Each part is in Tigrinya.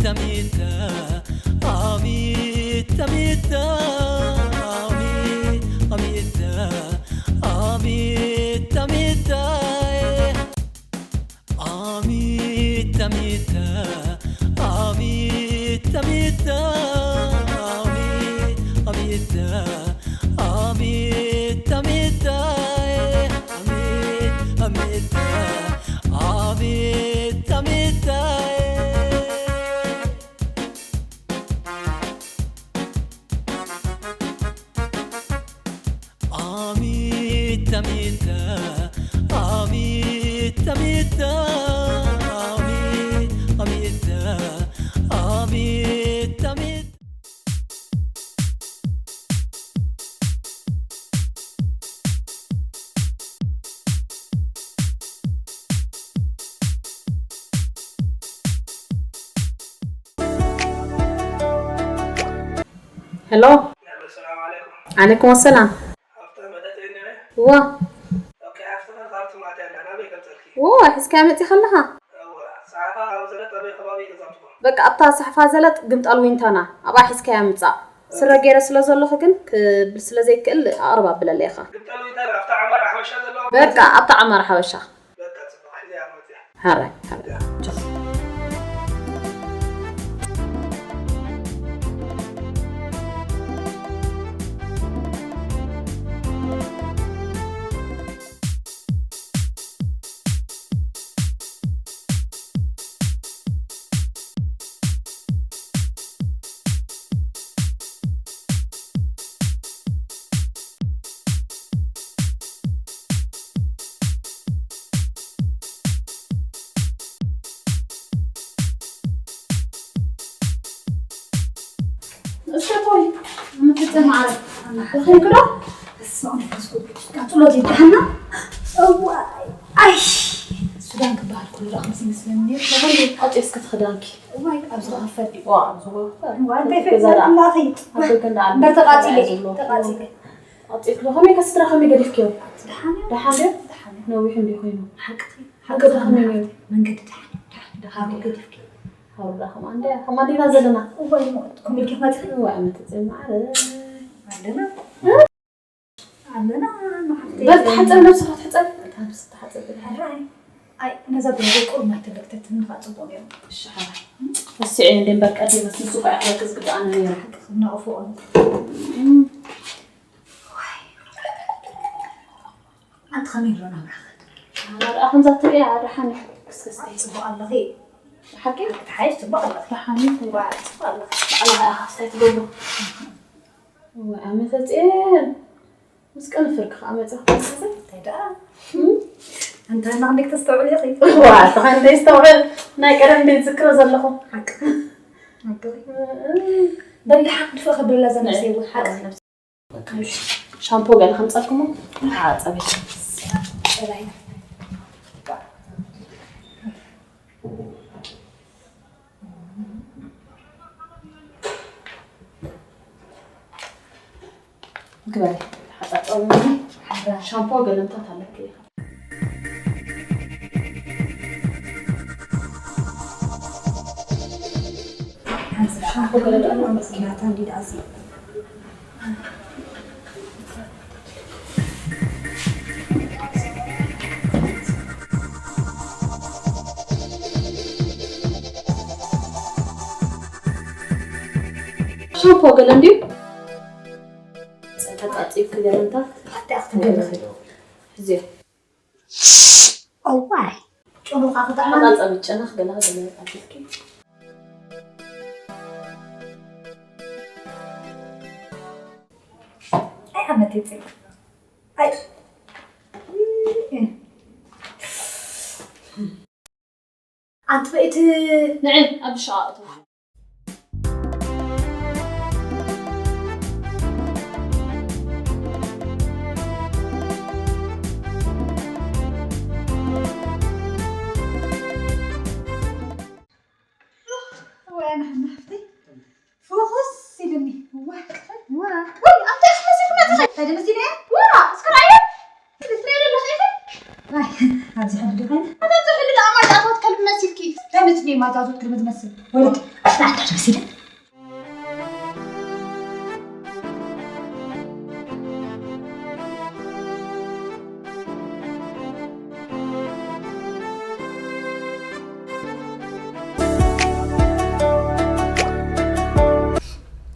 Tamita, Amita, Amita, Amita, Amita, Amita, Amita, Amita, Amita, Amita, Amita, Amita, Amita, Amita, Amita. Amita, Amita, Amita, Amita, Amita, Amita, Amita. ሄሎ። ሰላም ዓለይኩም። ዓለይኩም ኣሰላም። ሃብታ መደት እየ ነረ። እዋ። ኦኬ፣ ሃብታ ካብ ትማት ያለ ናበይ ከምጸልኪ? እዋ፣ ሒዝካያ መጺኻ ኣለኻ? እዋ፣ ሰዓፋ ኣብ ዘለጥ ኣበይ ከባቢ ገዛትኩም? በቃ ኣብታ ሰሕፋ ዘለጥ ግምጣል ዊንታና ኣብኣ ሒዝካያ ምጻእ። ስረ ገይረ ስለ ዘለኹ ግን ክብል ስለ ዘይክእል ኣቕርብ ኣብለለ ኢኻ። ግምጣል ዊንታና ኣብታ ዓማራ ሓበሻ ዘለዋ? በቃ ኣብታ ዓማራ ሓበሻ። በቃ ጽቡቕ፣ ሕዚ እያ መጽያ። ሓራይ፣ ሓራይ። እስከ ቦይ፣ ምትጽእ ማዕረ። ደኺምኪ ዶ? በስመ ኣብ መንፈስ ቅዱስ። ቀጽሎ ይብድሃና። እዋይ፣ ኣይ። ሱዳን ክበሃል ከሎ ዶ ከምዚ ይመስለኒ ነይሩ? ተኾይኑ፣ ኣውጽኦ እስከ እቲ ክዳንኪ። እዋይ፣ ኣብዚ ክኽፈት ድዩ? ዋ፣ ኣብዚ ክኽፈት። እዋይ፣ እንታይ ገዛ ፈሊጠ ደኣ? ኣምላኺ። ኣብ ደገ እንዳ ዓዲ እምበር ተቓጺለ፣ እንታይ ዘሎ? ተቓጺለ። ኣውጺእኪ ዶ? ከመይ ከ ስድራ ከመይ ገዲፍክዮም? ደሓን እዮም። ደሓን ድዮም? ደሓን እዮም። ነዊሕ እንድዩ ኮይኑ። ሓቅኺ። ሓቂ ደኣ ከመይ ነይሩ? መንገዲ ደሓን፣ ደሓን፣ ደሓን። ሓቂ ገዲፍኪ። ሃሩዳ ከማን ድያ? ከማን ዲና ዘለና? እዋይ፣ ሞት። ከምኡ ኢልኪ መጺኺ? እዋይ፣ ኣመት ጽን ማዕረ። ኣለና። ኣለና፣ ንሓፍተይ በል፣ ኣለና። ተሓጸብ፣ ነብስኻ ትሕጸብ። እታ ነብስኻ ትሓጸብ። ሕራይ። ኣይ፣ ነዛ ጉረሮ ቁሩብ ማይ ተለክተትኒ ከዓ ጽቡቕ ነይሩ። እሺ፣ ሓራይ። ወሲዐ እንደ እምበር ቀዲመስ ንሱ እኳ እያ ክረክዝ ግብኣና ነይሩ። ሓቂ ክናቕፎ። እም። ኣንቲ ከመይ ኣሎ ናብራኸ? ኣነ ደኣ ከምዛ ትርእያ ደሓን እየ። ክስክስተይ። ጽቡቕ ኣለኺ። ብሓቂ? ክትሓይሽ ጽቡቕ ኣለኺ። ደሓን እየ። ዋ፣ ጽቡቕ ኣለኺ። ኣላ ኢኻ ክስታይ ትገብሩ። እወ፣ ኣመተ ጽየን። ምስ ቅንፍርኪ ከኣ መጺኺ ክትመጽኢ። እንታይ ደኣ? እም? ኣንታ ንዓይ ክንደይ ክተስተውዕሊ ኢኺ? ዋ፣ ኣንታ ክንደይ ይስተውዕል። ናይ ቀደም እንደ ዝዝክሮ ዘለኹ። ሓቂ። ሓቂ። እም። በል ደሓን ድፍእ ከብለላ እዛ ነብሰይ እውን። ሓቂ። ሻምፖ ገለ ከምጻልኩሞ ተሓጸቢ። ግበሪ፣ ተሓጻጸቢ። ሻምፖ ገለ ምታት ኣለኪ ኢኻ። ሓንሳብ ሻምፖ ገለ ደኣ መኪናታ እንዲ ደኣ እዚ። ሻምፖ ገለ እንድዩ። ተጣጢብኪ ገለ እንታ። ሓንቲ ኣኽትገለኺ ዶ? ሕዝዮ። እዋይ፣ ጭኑኻ ክጥዕመኒ። ሓጻጸቢ ጨናኽ ገለ ገለ ኣቢልኪ። ኣይ፣ ኣመት ይጽልክ። ኣይ። ኣንቲ በኢት ንዒ ኣብ ሸቓቕቱ። ወይ ኣነ ሓፍተይ ፍኹስ ኢሉኒ። ዋ፣ ዋ። ወይ፣ ኣንታ ኢኺ መሲኺ መጺኺ። እንታይ ደኣ መሲለ እየ? ዋ፣ እስከ ረኣዮ። ትርእይ ዘለኺ ኢኺ? ዋይ፣ ኣብዚ ሕጂ ዶ ኾይነ? ኣታ ኣብዚ ሕጂ ደኣ ማይ ጣዖት ከልቢ መሲልኪ። ለምንድን ነው የማታዞት ከልቢ ትመስል? ወለድ አፍላጣ ትመስል።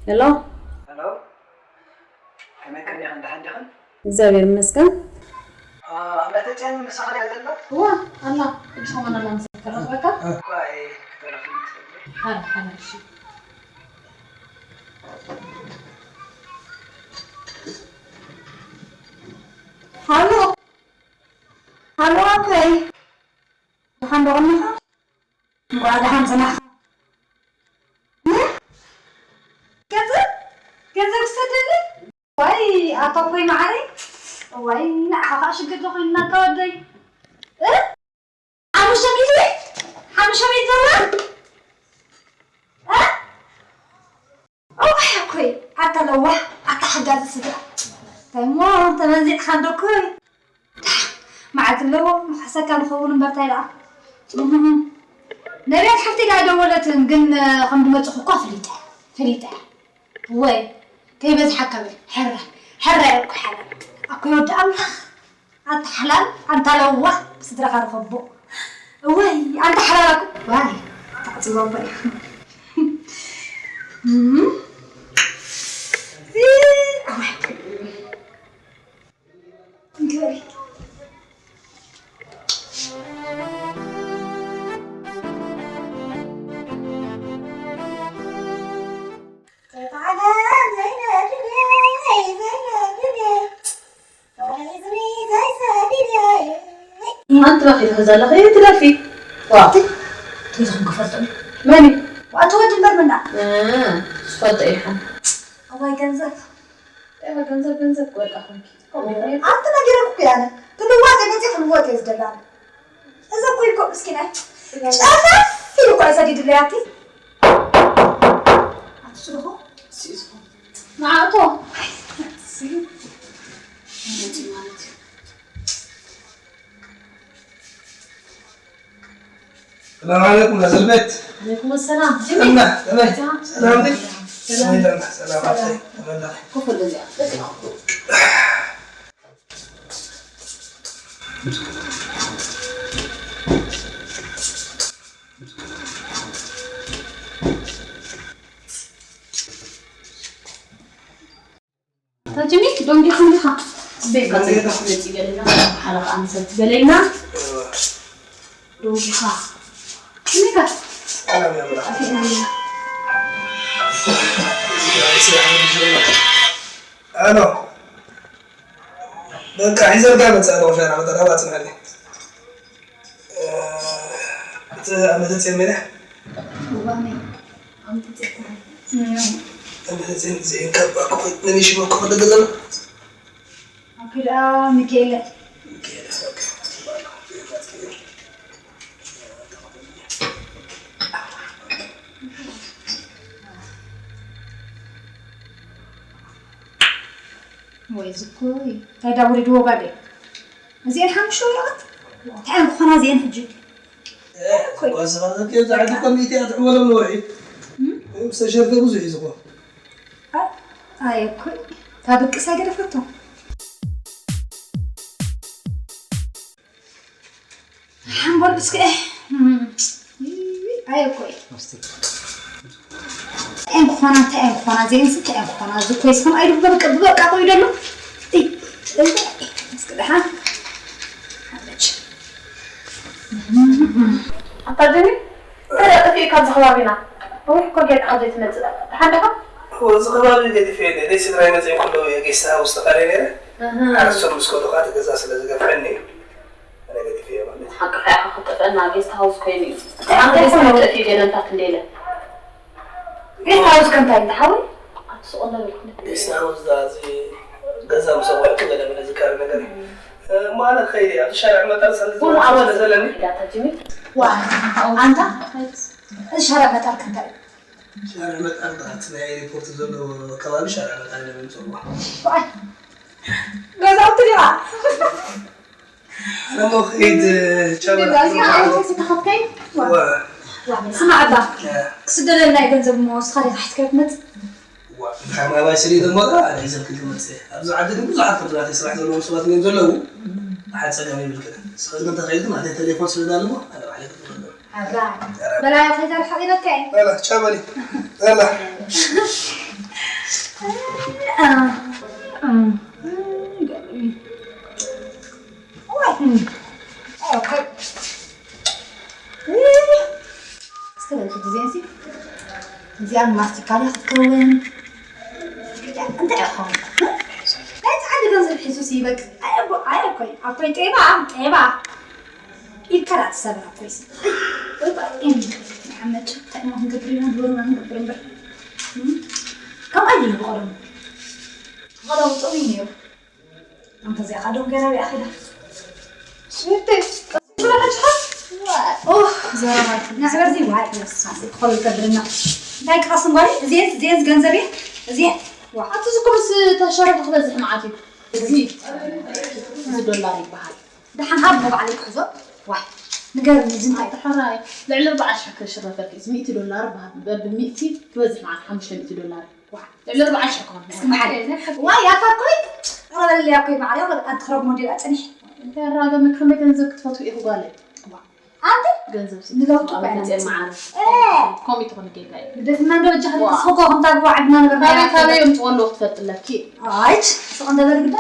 ሄሎ። ሄሎ። ከመይ ቀኒኽን? ደሓን ዲኽን? እግዚኣብሔር ይመስገን። እ፣ ኣምላተጨን ምሳኻ ድያ ዘላ? እዋ፣ ኣላ። ቅዱስ ሆመን ኣላ። መሰከረ በቃ። እኳ፣ እ፣ ከተረፍን ትኽእል። ሃላ፣ ሃላ፣ እሺ። ሃሎ። ሃሎ፣ ኣቦይ። ደሓን ዶ ቐኒኻ? እንኳዕ ደሓን ጸናሕካ። እ? ገንዘብ? ገንዘብ ክሰደኒ? ዋይ፣ ኣታ ኣቦይ መዓረይ። ዋይ፣ ንዓኻ ኸኣ ሽግር ዶ ኮይኑና፣ ኣታ ወደይ? እ? ሓሙሽተ ሚእቲ? ሓሙሽተ ሚእቲ ዶላር? እ? እዋይ ኣኮይ፣ ኣታ ለዋህ፣ ኣታ ሓጋዚ ስድራ። እንታይ እሞ ተመንዚዕካ እንዶ ኣኮይ? ዳሕ፣ መዓልቲ ኣለዎ፣ ምሕሰካ ንኸውን እምበር እንታይ ደኣ። እህም። ነቢያት ሓፍተይ ደኣ ኣይደወለትን፣ ግን ከም ዝመጽኹ እኳ ፈሊጠ፣ ፈሊጠ። እወ፣ ከይበዝሓካ በል። ሕረ፣ ሕረ እኮ ሓላል። ኣኮይ ወዲ ኣምላኽ። ኣንታ ሓላል፣ ኣንታ ለዋህ፣ ብስድራኻ ርኸቦ። እወይ፣ ኣንታ ሓላል ኣኮ። ዋይ፣ ኣታ ዕጽዋ እኮ ኢኻ። እም። እ፣ ኣዋይ። እንግበሪ። ኣንቲ ባኺ ትሕዛ ኣለኺ፣ ትደርፊ። ዋ። እንታይ ኢኹም ክፈልጦ? መን እዩ? ዋእ፣ እቲ ወዲ እምበር ምና። እ፣ ዝፈልጦ እዩ ሓን። እዋይ ገንዘብ። እዋ፣ ገንዘብ፣ ገንዘብ ክወልቃ ኮንኪ። ከምኡ ይኾን? ኣንቲ ነጊረኩ እኮ እየ ኣነ። ክልዋጥ እየ መፅየ፣ ክልወጥ እየ ዝደሊ ኣነ። እዚ እኮ እኮ ምስኪናይ ጨፈፍ ኢሉ እኮ እዩ ሰዲዱለይ ኣቲ። ኣቲ ስልኹ? እሱ እዩ ዝኾን። ንዓእቶ። እሱ እዩ። ማለት እዩ። ሰላም ዓለይኩም ናዝር ቤት። ዓለይኩም ሰላም። ጥዕና፣ ከመይ? ሰላም። ሰላም ዲኺ? ሰላም። ከመይ ጥዕና? ሰላም፣ ሰላም። ኣተይ፣ ከመይ ኣለኺ? ኮፍ በል እዚኣ። ታጅሚ ዶንጊኻ እንዲኻ። ቤት ደንጊኻ። መፂ ገለና፣ ሓለቓ ኣንሰት ገለና። ዶንጊኻ። እንዲኻ። ሰላም ያምራ። ኣፊና። ኣሎ። በቃ፣ ሒዘልካ መፅኣ ኣለኹ፣ ሻራ መጠን፣ ኣብኣ ፅንሐኒ። እ፣ እቲ ኣብ መተት የመልያ? እዋ፣ ኣመይ። ኣብ መተት የኮነ። ኣብ መተት የን-፣ ዜን ካብ ኣኮ ነኒ ሽመ ኮ ፈለገ ዘሎ? ኣኮ ደኣ ሚካኤል። ሚካኤል፣ ኦኬ። ወይ ዝኮይ፣ እንታይ ዳ ወሪድዎ ጋገ? እዚአን ሓሙሽተ ወረቐት? እንታይ እየን ክኾና እዚአን ሕጂ? እ፣ እኮ። ጓስኻ ዘትዮ ዝዓዲ ኮሚቴ ኣትዕወሎም ንወርሒ። እም? ምስ ተሸርፈ ብዙሕ እዩ ዝኾን። ኣ-፣ ኣየ እኮ፣ እታ ድቅስ ኣይገደፈቶ። ሓንጎል እስከ፣ እም፣ ኣየ እኮ እዩ። እንታይ እዮም ክኾና፣ እንታይ እዮም ክኾና፣ እዚአን እንታይ እዮም ክኾና፣ እዚ እኮ ይስኸም ኣይዱ በቃ፣ በቃ ቆይ ደሎ። እይ፣ እይ፣ እስከ ደሓን። ሓመች። ኣታ ጀሚል፣ እንታይ ደኣ ጠፊእካ ኣብዚ ከባቢና? ነዊሕ እኮ ጌርካ ካብ ዘይትመጽእ። ደሓን ዲኻ? እዎ፣ እዚ ከባቢ ገዲፈ እየ። ደይ ስድራይ መጺኦም ከለዉ እየ ጌስት ሃውስ ተቓልየ ነይረ። እህ። ሓረስቶት ምስ ከዱ ከኣ እቲ ገዛ ስለ ዝገፍሐኒ፣ ኣነ ገዲፈዮ ማለት እዩ። ሓቅኻ ኢኻ፣ ክጠፍአና ጌስት ሃውስ ኮይኑ እዩ። ኣንተ እንታይ ኮይኑ? ጠፊኡ ገለንታት እንደ ኢለ። ጌስት ሃውስ ከምታይ እንተ ሓወይ? ኣብ ሱቕ እንደ በልኩ። ጌስት ሃውስ እዛ፣ እዚ ገዛ ምስ ኣቑሑቱ ገለ መለ ዝካረ ነገር እዩ። እ፣ እሞ ኣነ ክኸይድ እየ። ኣብዚ ሻርዕ መጠር ሰንድ ኩሉ ዝመልሶ ኣወል ስለ ዘለኒ። ኢዳታ ጅሚ። ዋ፣ ኣንታ፣ እዚ ሻርዕ መጠር ከምታይ እዩ? ሻርዕ መጠር ዳት ናይ ኤርፖርት ዘሎ ከባቢ ሻርዕ መጠር ኢሎም ይፅውዕዎ። ዋይ፣ ገዛውቲ ዲኻ? ኣነ እሞ ክኸይድ ቻው በል። ስማዕ ኣባ፣ ክስደደልና እዩ ገንዘብ እሞ ንስኻ ዲኻ ሒዝካዮ ትመጽእ? ዋ፣ እንታይ ምናባይ ስለ ደሞ ደኣ ኣነ ሒዘልክን ክመጽእ እየ። ኣብዚ ዓዲ ግን ብዙሓት ከምዚ ናተይ ስራሕ ዘለዎም ሰባት እዮም ዘለዉ። ብሓደ ጸገም የብልክን። ስለዚ ግን እንተኸይድ ግን ናተይ ቴሌፎን ስደዳ ኣለዎ፣ ኣነ ባዕለይ ክጥርነፍ። ኣራይ። በላያ ከይታ ርሓቕ ኢለካ እየ። በላ፣ ቻው በሊ። በላ። አ፣ አ፣ አ፣ እስከ በል ሕጂ እዚኣን ሲ፣ እዚኣን ማስቲካ ድያ ክትከውን? እንታይ ይኸውን? ናይ ጻዕዲ ገንዘብ ሒዙ ሲ፣ በቃ፣ ኣይ ኣቦ፣ ኣይ ኣኮይ፣ ኣኮይ፣ ጤባ፣ ጤባ። ኢድካ ዳ ትሰብር ኣኮይ ሲ። ወይ ባ፣ ኤሚ፣ ንሓመድ፣ እንታይ እሞ ክንገብር ኢና? ግብርና ክንገብር እምበር። እም? ከምኣ ኢሉ ብቐደሙ። ብቐደሙ ጥዑይ ነይሩ። ኣንተ እዚኣ ኸዓ ደንገና ቢኣ ኸይዳ። ሽቲ፣ ብላ ሓጅኻ? ኦህ፣ ዘረባይ። ናዕበዚ ዋይ፣ የስ፣ ሓሲ ክኸሉ ይገብርና። እንታይ ክቐስም ጓለይ? እዚኤስ፣ እዚኤስ ገንዘብ እየ። እዚኤ፣ ዋ። ኣቲ ዝኩምስ ተሸርሒ ክበዝሕ መዓት እዩ። እዚ፣ እዚ ዶላር ይበሃል። ደሓን ሃብ፣ ባዕለይ ክሕዞ። ዋይ፣ ንገርኒ፣ እዚ እንታይ? ኣቲ ሕራይ፣ ልዕሊ ኣርባዓ ሽሕ ክሽረፈኪ። እዚ ሚእቲ ዶላር በሃል፣ በብሚእቲ ክበዝሕ መዓት ሓሙሽተ ሚእቲ ዶላር እዩ። ዋይ፣ ልዕሊ ኣርባዓ ሽሕ ክኾን። እስኪ መሓሪ። ዋይ፣ ኣታ ኮይ፣ ኧረ በልለይ ኣኮይ፣ መዓሪ፣ ኧረ ኣንተ ክረብ ሞዴል ኣጸኒሕ። እንታይ ራገ መክረመ ገንዘብ ክትፈትዊ ኢኹ ጓለይ? ዋ። ኣንቲ? ገንዘብ ሲ ንለውጡ ክትፈትዊ ባይና ኣበለጽ መዓሪ። እ። ኮሚት ኾን ጌጋ እዩ። ንደፍና እንዶ እጃ ዋ። ክትስሕጎ ከምታ ብዋ ዓድና ነበር ካበይ፣ ናያ። ካበይ እዮም ትወልዎ ክትፈልጥለኪ? ኣይች፣ ስቕ እንደ በል ግዳ።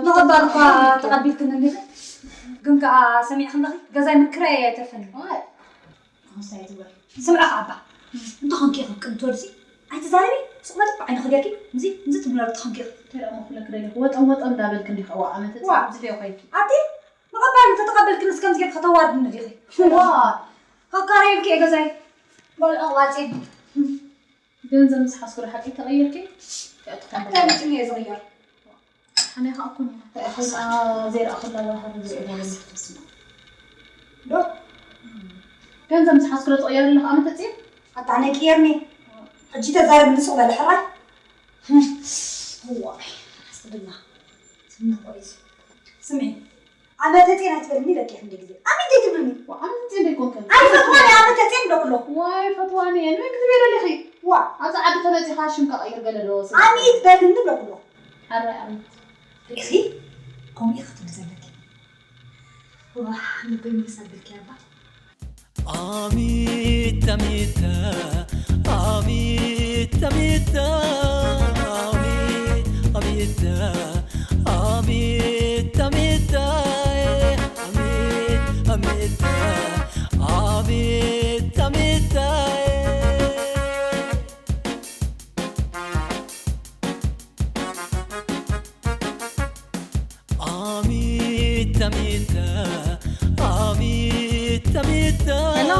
ንቐባል እኳ ተቐቢልክን እንግዲህ። ግን ከኣ ሰሚዕክን ዲኺ? ገዛይ ምክራይ ኣይተርፈኒ። ዋይ። ኣሁን ሳይት በል። ስምዕኻ ኣባ። እንተኾንኪ ኢኺ ቅንትወልሲ ኣይትዛረቢ። ስቕ በሊ እኮ ዓይንኺ ጌርኪ። ምዚ፣ ምዚ ትብሎ እንተኾንኪ ኢኺ። እንታይ ደኣ እሞ ክብለኪ ደሊኹ? ወጠም ወጠም እንዳበልኪ እንዲኺ። እዋ፣ ኣመተ ዋ። ጽቡቕ ዝብዮ ኮይንኪ። ኣቲ፣ ንቐባል እንተተቐበልክንስ ከምዚ ጌርኪ ከተዋርድኒ ዲኺ? ዋ። ከካረየልኪ እየ ገዛይ። በልዖ ዋጽየ። ገንዘብ ምስ ሓዝኩ ዶ ሓቂ ተቐይርኪ? እንታይ መጺኒ እየ ዝቕየር? ኣነ ኸኣ እኮ ተኣኸላ ዘይረኣኹላ ባህሪ ዝርኢ ማለት ትስማ። ዶ? ገንዘብ ምስ ሓዝኩ ዶ ትቕየር ኣለኹ ኣመተጽየ? ኣታ ኣነ ቅየርኒ። ሕጂ ተዛረብኒ ሱቕ በለ ሕራይ። እዋይ፣ ኣስቕድና። ስምዒ ቆይ እዚ። ስምዒ። ኣመተጽየን ኣይትበልኒ ደቂ ክንደይ ግዜ። ኣሚት ዘይትብልኒ። ዋ፣ ኣመተጽየን ደይኮንክን። ኣይፈትዋን እየ ኣመተጽየን ዶ ክሎ። ዋይ፣ ፈትዋን እየ። ንመን ክትብሊ ደሊኺ? ዋ። ኣብዚ ዓዲ ተመጺኻ ሽምካ ቀይር ገለ ዶ? ኣሚት በልኒ ዶ ክሎ። ሓራይ ኣሚት። ርኢኺ? ከምኡ ኢኺ ክትብሊ ዘለኪ። ዋ፣ ልበይ ምልስ ኣቢልኪ ኣባ። ኣሚታ ሚታ፣ ኣሚታ ሚታ፣ ኣሚታ፣ ኣሚታ ሚታ፣ ኣሚታ ሚታ፣ ኣሚታ ሚታ፣ ኣሚታ ሚታ። ኣሚታ ሚታ፣ ኣሚታ ሚታ። ሄሎ፣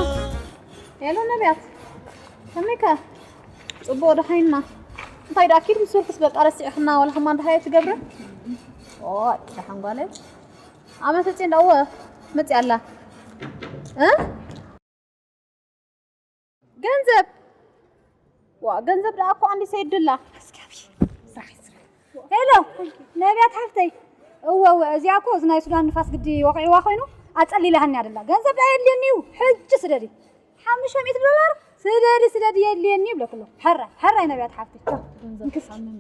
ሄሎ ነቢያት፣ ከመይከ? ጽቡቕ ደሓን ኢና። እንታይ ደኣ ኪድ ምስ በልኩስ በቃ ረሲዕኽና፣ ዋላ ከማን ደሃየ ትገብርን? ኦይ፣ ደሓን ጓለይ። ኣመተጽዮን ደኣ እወ መጺኣ ኣላ። እ? ገንዘብ? ዋ፣ ገንዘብ ደኣ እኮ ኣንዲ ሰይድ ድላ። ሄሎ፣ ነቢያት ሓፍተይ። እወ፣ እወ፣ እዚኣ እኮ እዚ ናይ ሱዳን ንፋስ ግዲ ወቒዕዋ ኮይኑ ኣጸሊላሃኒ ኣደላ። ገንዘብ ደኣ የድልየኒ እዩ። ሕጂ ስደዲ። ሓሙሽተ ሚእቲ ዶላር ስደዲ፣ ስደዲ የድልየኒ ይብለኩ ኣለኹ። ሕራይ፣ ሕራይ ነቢያት ሓፍተይ። ገንዘብ እንኪ፣ ሓመመ።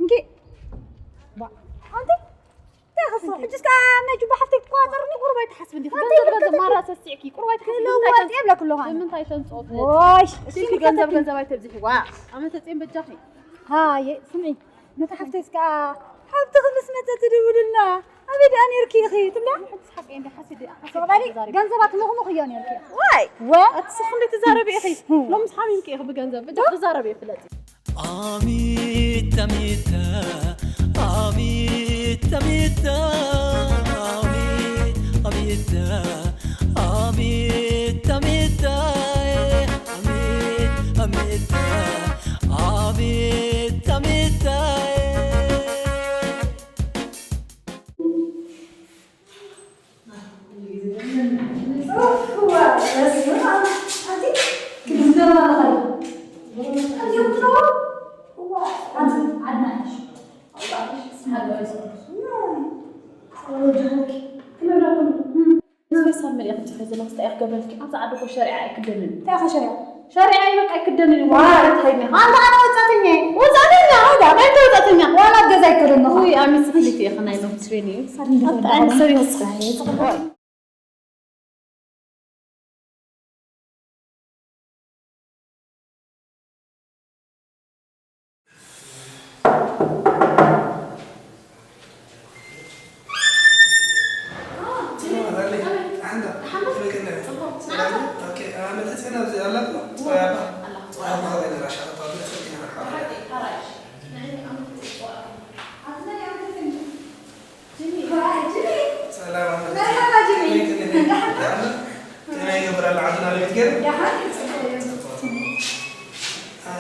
እንኪ። ባ፣ ኣንቲ እንታይ ክስራሕ? ሕጂ እስከ ናይ ጁባ ሓፍተይ ክትቆጻጸርኒ? ቁሩብ ኣይትሓስቢ እንዲኺ። ኣንተ ገንዘብ፣ ገንዘብ ይብለካ ማራ ሰስዒኪ። ቁሩብ ኣይትሓስቢ። ክልወጥ እየ ብለኩ ኣለኹ ኣነ። ንምንታይ ተንጽኦ? ዎሽ፣ እስኪ እስኪ ገንዘብ፣ ገንዘብ ኣይተብዝሒ። ዋ፣ ኣመተ ጽዮን በጃኺ። ሃየ፣ ስምዒ። ነታ ሓፍተይ እስከ ሓብትኺ ምስ መጸት ትድውልና። ኣበይ ደኣ ኔርኪ ኢኺ ትብላ? ሕጂ ሓቀይ እንደ ሓሲድ፣ ሓሲድ ሶቕባሊ ትዛረቢ። ገንዘባ ትምኽምኽ እዮ ኔርኪ። ዋይ! ወ? ኣቲ ስኽ እንደ ትዛረቢ ኢኺ። ሎምስ ሓሚምኪ ኢኺ ብገንዘብ። በጃኺ ትዛረቢ እየ ፍለጢ። ኣሚታ ሚታ፣ ኣሚታ ሚታ፣ ኣሚ-፣ ኣሚታ፣ ኣሚታ ሚታ፣ ኣሚ-፣ ኣሚታ፣ ኣሚታ ሚታ። እያ ክትፅሕፍ ዘለኹ፣ እንታይ እያ ክገብረልኪ? ኣብዛ ዓዲ እኮ ሸሪዓ ኣይክደንን። እንታይ ኢኻ ሸሪዓ? ሸሪዓ እዩ በቃ ኣይክደንን እዩ። ዋይ! ማለት ኸይድና። ኣንታ ኣነ ወጻእተኛ እየ። ወጻእተኛ? ኣውዳ፣ እንታይ ወጻእተኛ? ዋላ ኣብ ገዛ ኣይከደን ኣለኹ። ውይ፣ ኣሚስ ፍሊት እየ ኸናይ ሎም ትሬን እዩ። ሳድን ኣታ ገዛ ኣይነ ሰብ ይወጽእ። ሰላም፣ መርሓባ ጅሚ። ከመይ ይገብር ኣሎ ዓድና? ለሚት ገይሩ? ደሓን እዩ፣ ጽቡቕ እዩ። አ፣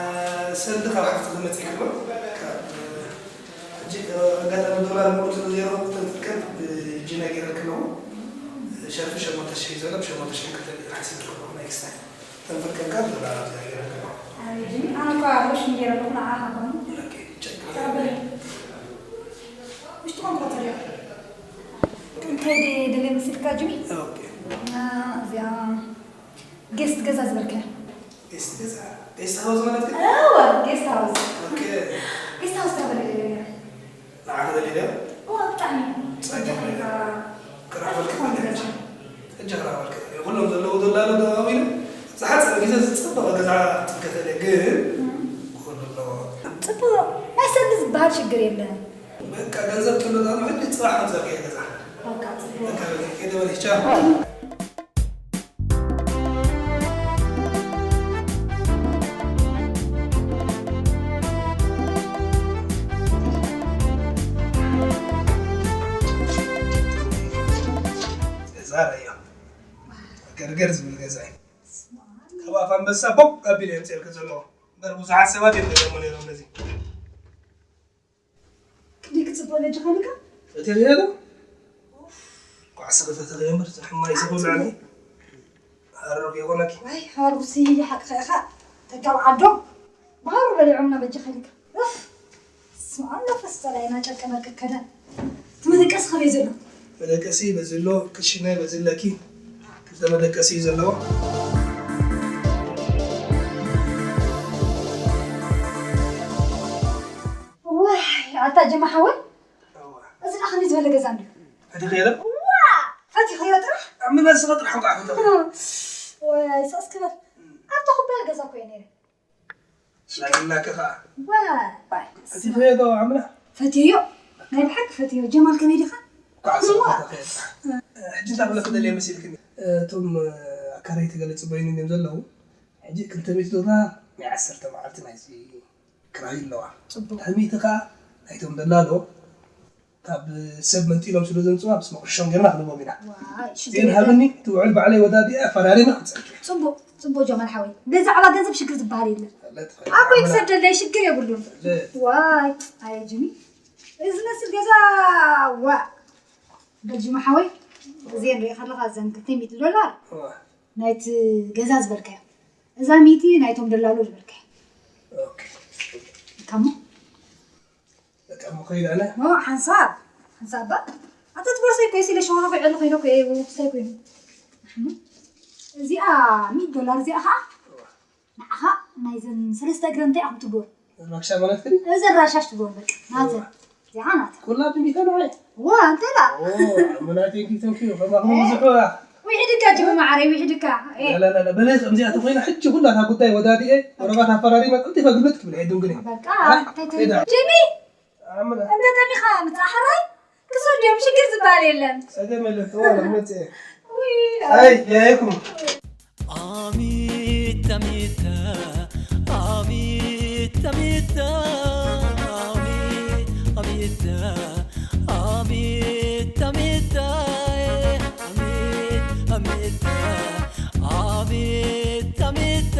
ሰልዲ ካብ ሓፍቲ ክመጽእ ከሎ፣ ካብ፣ ሕጂ፣ አ፣ ኣጋጣሚ ዶላር ምቁር ስለ ዘይረኸብኩ፣ ተንትከን ብጂና ገይረልክን ኣለኹ። ሸርፊ ሸሞንተ ሽሕ እዩ ዘሎ፣ ብሸሞንተ ሽሕ ክልተ ሓሲብክን ኣለኹ፣ ናይ ክስታይ። ተንፈቀካ ዶላር ኣብዚኣ ገይረልክን ኣለኹ። ኣይ፣ ጅሚ፣ ኣነ እኳ ሎሽን ገይረ ኣለኹ፣ ንዓኻ ኮይኑ። ኦኬ፣ ቸክ። ተቐበለኒ። ውሽጢ ቋንቋ ተሪኣ። እንታይ ደ-፣ ደልየ መሲልካ ጅሚ? ኦኬ። አ፣ እዚኣ ጌስት ገዛ ዝበልካያ። ጌስት ገዛ? ጌስት ሃውስ ማለት ግን? እወ፣ ጌስት ሃውስ። ኦኬ። ጌስት ሃውስ ተበለ ደልየ። ንዓኺ ደልየ ድያ? እወ፣ ብጣዕሚ። ጸገም የለን። ክረኽበልኪ ትኽእሊ ገዛ። ሕጂ ክረኽበልኪ ትኽእሊ። ኩሎም ዘለዉ ደላሎ ደዋዊሉ ዝሓጸረ ግዜ ዝጸበቐ ገዛ ክትረኽቢ ትኽእሊ፣ ግን እም። ኩሉ ኣለዎ። ጽቡቕ። ናይ ሰብ ዝበሃል ሽግር የለን። በቃ ገንዘብ ተሎ ዳሞ ሕጂ ጽባሕ ከምዘርግሐ ገዛ። በቃ ጽቡቕ። በቃ በቃ፣ ከይደ በለሽ፣ ቻው። ገዛ ራያ። ገርገር ዝብል ገዛ እዩ። ካብ ኣፍ ኣንበሳ ቦቕ ኣቢለ የምፅኤልኪ ዘለኹ። እምበር ብዙሓት ሰባት እዮም ገጢሞም ነይሮም ነዚ። ክንደይ ክጽብቕ በጃኻ ኢልካ? ፈትየልዮ ዶ? ኳዕሲ ክፈትኽ እየ እምበር፣ እዚ ሕማይ እዚ ክብልዓኒ። ሃሩር ይኾነኪ። ዋይ፣ ሃሩርሲ ሓቅኻ ኢኻ። ተጋው ዓዶም ብሃሩር በሊዖምና በጃኻ ኢልካ። ኡፍ! ስምዓ፣ ነፈስ ጸላኢና ጨቀ መቀ ከደ። እቲ መደቀሲ ከመይ ዘሎ? መደቀሲ በዚ ኣሎ፣ ክሽነ በዚ ኣለኪ። ክልተ መደቀሲ እዩ ዘለዎ። ዋይ፣ ኣታ ጀማ ሓወይ፣ እዋ። እዚ ደኣ ከመይ ዝበለ ገዛ እንድዩ? ፈቲኽዮ ዶ? እዋ! ፈቲኽዮ ጥራሕ? ኣብ ምናስኻ ጥራሕ እንኳዕ ፈተኽዮ። ዋይ፣ ስቕስ ክበል። ኣብታ ኩባያ ገዛ እኮ እየ ነይረ። ላኪላኪ ኸዓ። ዋይ፣ ዋይ። ፈቲኽዮ ዶ ኣምና? ፈትየዮ። ናይ ብሓቂ ፈትየዮ። ጀማል ከመይ ዲኻ? እንኳዕ እዋ። ሰላም ፈተኽዮ ጥራሕ። ሕጂ እንታይ ክብለኪ ደልየ መሲልክኒ? እቶም ኣካረይቲ ገለ ጽበዩኒ እዮም ዘለዉ። ሕጂ ክልተ ሚእቲ ዶላር ናይ ዓሰርተ መዓልቲ ናይዚ ክራይ ኣለዋ። ጽቡቕ። ድሕሪ ሚእቲ ከኣ ናይቶም ደላሎ ካብ ሰብ መንጢሎም ስለ ዘምጽዋ ምስ መቑርሾም ጌርና ክንቦም ኢና። ዋይ፣ ሽግር እዚኤን የለን። ሃብኒ፣ እቲ ውዕል ባዕለይ ወዳዲኣ ኣፈራሪመ ክጸልክ። ጽቡቕ፣ ጽቡቕ ጀማል ሓወይ። ብዛዕባ ገንዘብ ሽግር ዝበሃል የለን። ፈለጥ፣ ፈለጥ፣ ኣቦይ ኣምና። ክሰደለይ ሽግር የብሉን። ፈለጥ። ዋይ፣ ኣየ ጅሚ። እዚ ዝመስል ገዛ፣ ዋ። በል ጅማ ሓወይ፣ እዚኤን ሪኢ ከለኻ እዘን ክልተ ሚእቲ ዶላር ዋ። ናይቲ ገዛ ዝበልካዮ። እዛ ሚእቲ ናይቶም ደላሎ ዝበልካዮ። ኦኬ። ካሞ? በቃ፣ እሞ ኸይድ ኣነ። ኖ፣ ሓንሳብ። ሓንሳብ ባ? ኣታ እቲ ቦርሳይ እኮ ኢለ ሸዋሃ ኮይዐሉ ኮይነ እኮ እየ፣ ቦርሳይ ኮይኑ። እዚኣ ሚእቲ ዶላር እዚኣ ኸዓ ንዓኻ ናይዘን ሰለስተ እግረን እንታይ ኢኹም ትገብሩ? ራክሻ ማለት ግን? እዘን ራሻሽ ትገብሩ በቃ። ናተን። እዚኣ ናታ። ኩላ ብሚእቲ ንዓይ? ዋ፣ እንታይ ደኣ? ኦ፣ ኣሙና፣ thank you፣ thank you። ከማኹም እ? ብዙሕ ዋ። ውሒድካ ጅሚ መዓረይ፣ ውሒድካ። እ። ላ፣ ላ፣ ላ፣ ላ፣ በለ ከምዚኣ ተኾይና ሕጂ ኩላ እታ ጉዳይ ወዳዲኤ፣ ወረቐት ኣፈራሪመ፣ ቀልጢፈ ግልብጥ ክትብል እየ ድንግል እየ። በቃ፣ ኣይ፣ እንታይ ከይዳ። ትብል? ጅሚ! ኣሙና። እንተ ጠሚኻ ምጻእ ሕራይ፣ ክሰድዮም ሽግር ዝበሃል የለን። ጸገም የለን፣ ተዋለ፣ መጽእ። ውይ፣ ኣይ፣ ያይኩም። ኣሚታ፣ ሚታ፣ ኣሚታ፣ ሚታ፣ ኣሚ-፣ ኣሚታ፣ ኣሚታ፣ ሚታ፣ ኣሚ-፣ ኣሚታ፣ ኣሚታ፣ ሚታ።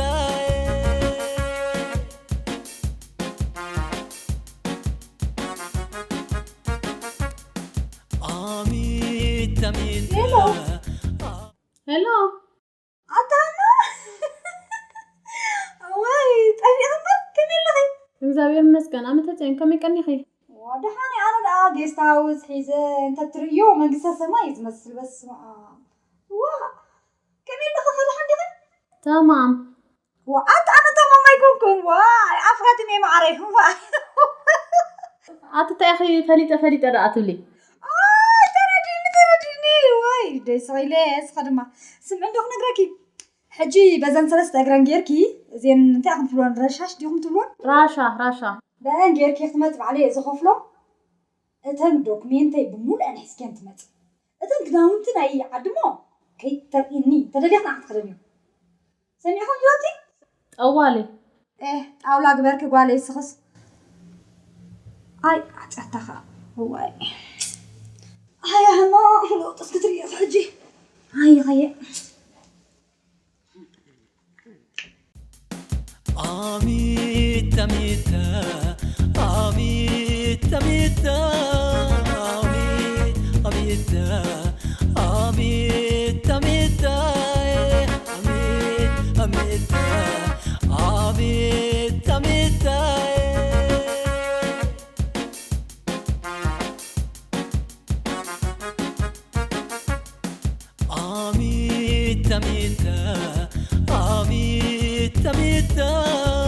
ኣሚታ፣ ሚታ። ሄሎ። ሄሎ። ኣታ ሃና! እዋይ፣ ጠፊእኺ እምበር፣ ከመይ ኣለኺ? እግዚኣብሔር ይመስገን። ኣመተ ጽዮን፣ ከመይ ቀኒኺ? ዋ፣ ደሓን እየ። ኣነ ደኣ ጌስት ሃውስ ሒዘ እንተትርእዮ መንግስተ ሰማይ እዩ ዝመስል። በስመ ኣብ። ዋ፣ تمام. ኣንተ ኣነ ተማም ኣይኮንኩን። ዋይ ኣፍካትኒ መዓረይ። ዋይ ኣቲ እንታይ ኢኺ ፈሊጠ ፈሊጠ ደኣ ትብሊ? ኣይ ተረዲኒ ተረዲኒ። ዋይ ደስ ኢለ እስኸ ድማ ስምዒ እንዶ ክነግረኪ። ሕጂ በዘን ሰለስተ እግረን ጌርኪ እዚን እንታይ ኢኹም ትብሎን ረሻሽ ዲኹም ትብሎን? ራሻ ራሻ። በአን ጌርኪ ክትመጽ ባዕለይ እየ ዝኸፍሎ። እተን ዶክሜንተይ ብምሉአን ሒዝክየን ትመጽ። እተን ክዳውንቲ ናይ ዓድሞ ከይተርእኒ ተደሊኽ ንዓ ክትክደንዮ። ሰሚዕኹም ዝወቲ ጠዋሊ ኤህ ጣውላ ግበርኪ ጓለይ ስኽስ። ኣይ ዓጸታ ኸዓ እዋይ። ኣያ ህማ ለውጥስ ክትርኢ ኢኺ ሕጂ። ኣይ ኸየ Amita, amita, amita, amita, amita, amita, amita, eh, amita, amita, amita, amita, eh. Amita, amita, amita, amita.